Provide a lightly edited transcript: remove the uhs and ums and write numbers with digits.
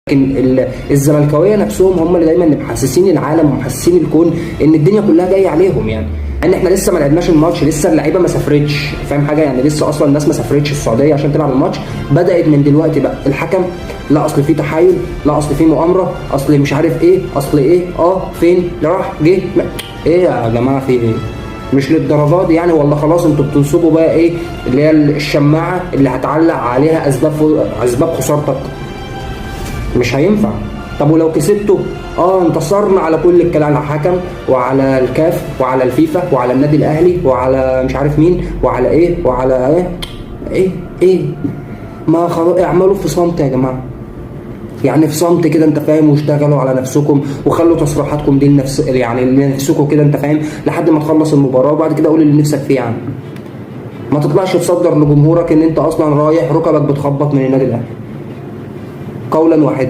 لكن الزملكاويه نفسهم هم اللي دايما اللي محسسين العالم ومحسسين الكون ان الدنيا كلها جاية عليهم. يعني ان احنا لسه ما لعبناش الماتش، لسه اللعيبة ما سافرتش، فاهم حاجة؟ يعني لسه اصلا الناس ما سافرتش السعودية عشان تلعب الماتش. بدات من دلوقتي بقى الحكم، لا اصل في تحايل، لا اصل في مؤامرة، اصل مش عارف ايه، اصل ايه، فين راح جه، ايه يا جماعة في ايه؟ مش للدرجات دي يعني. ولا خلاص انتوا بتنصبوا بقى ايه اللي هي الشماعه اللي هتعلق عليها اسباب خسارتك؟ مش هينفع. طب ولو كسبته، انتصرنا على كل الكلام، على الحكم وعلى الكاف وعلى الفيفا وعلى النادي الاهلي وعلى مش عارف مين وعلى ايه وعلى ايه ايه ايه. ما خلاص اعملوا في صمت يا جماعة، يعني في صمت كده انت فاهم، واشتغلوا على نفسكم وخلوا تصريحاتكم دي لنفس يعني لنفسكم كده انت فاهم، لحد ما تخلص المباراة وبعد كده قول اللي نفسك فيه يعني. ما تطلعش تصدر لجمهورك ان انت اصلا رايح ركبك بتخبط من النادي الاهلي قولا واحدا.